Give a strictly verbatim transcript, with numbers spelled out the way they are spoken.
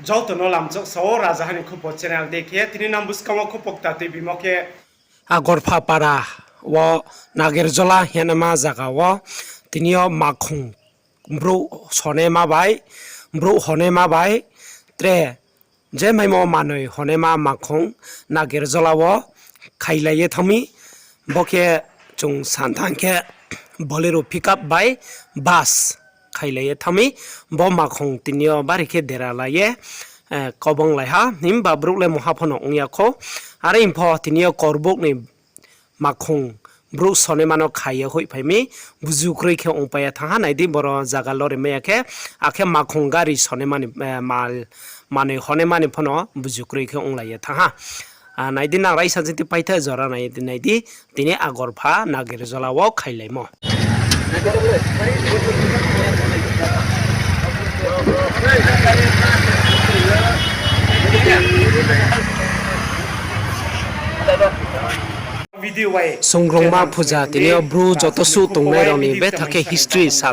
Joto no lamchok sao Rajaha ni Khupo channel de khe, tini nang buskang wo khupo kta tuibimo khe Agorpha para wo Nagerjola hingnaima zaga wo tini yo makhong brouh sonaima bai, brouh honaima bai, tre je maimo manoi honaima makhong Nagerjola wo khailai ye thanng mi, bo khe chung santang khe Bolero pickup bai bus khailai ye thanng mi, bo makhong tini yo bari khe dera lai ye, eh, kobong lai ha, himba brouh le mungha pho no ong ya khou, are hing pho tini yo Korbouh ni makhong brouh sonaima no khai ye hoihphai mi, buzu kroi khe ongpai ye thanng ha, nai di boro zaga lori mai ya khe, akhe makhong gari sonaima ni, eh, mal, manoi honaima ni pho no buzu kroi khe onglai ye thanng ha. Ah, nai di nang raisa jiti paitha jora nai di, nai di, tini Agorpha Nagerjola wo khailaimo. Songrongma puja tini yo bru joto suh tongnai rao ni betha khe history sal.